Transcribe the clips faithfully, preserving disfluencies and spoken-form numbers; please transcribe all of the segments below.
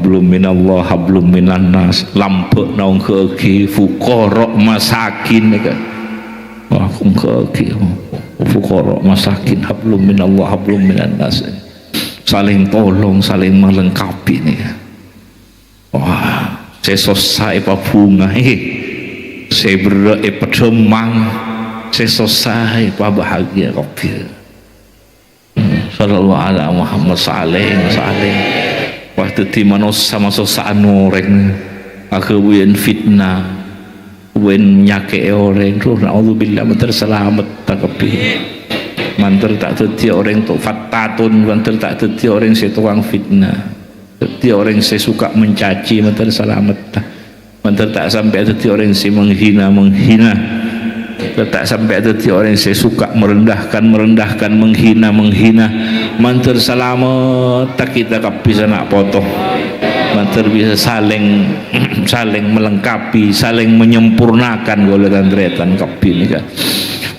Hablum minallah, hablum minannas. Lambâ'na ongghâ'âghi fuqara masakin, ya kan? Wah, ongghâ'âghi fuqara masakin, hablum minallah, hablum minannas. Saling tolong, saling melengkapi nih. Wah, sè sossa èpabhungaè, sè berrâ' èpadhâmmang, sè sossa èpabahagia kabbhi. Sallallahu ala Muhammad, saling, saling. Wah, dhâddhi manossa masossa'an orèng, aghâbâyân fitnah, bân nyakè'è orèng. Duh, naudzubillah, mandhâr salamet ta' kabbhi. Mandhâr ta' dhâddhiyâ orèng to-, fattatun, mandhâr ta' dhâddhiyâ orèng sè tokang fitnah. Dhâddhiyâ orèng sè suka mencaci, mandhâr salamet ta'. Mandhâr ta' sampè' dhâddhi orèng sè menghina-menghina. Mandhâr ta' sampè' dhâddhi orèng sè suka merendahkan-merendahkan, menghina-menghina. Mandhâr salamet ta' kita kabbhi sana' poto. Mandhâr bisa saling, saling melengkapi, saling menyempurnakan kaulâ tan-tarètan kabbhi nèka.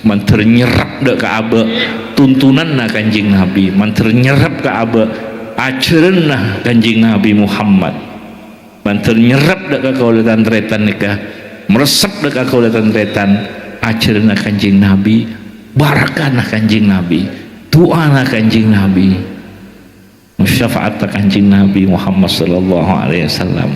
Mandhâr nyerrep dâ' ka abâ' tuntunanna Kanjeng Nabi. Mandhâr nyerrep ka abâ' ajhârânna Kanjeng Nabi Muhammad. Mandhâr nyerrep dâ' ka kaulâ tan-tarètan nèka, maressep dâ' ka kaulâ tan-tarètan, ajhârânna Kanjeng Nabi, barakana Kanjeng Nabi, du'ana Kanjeng Nabi, syafa'atta Kanjeng Nabi Muhammad sallallahu alaihi wasallam.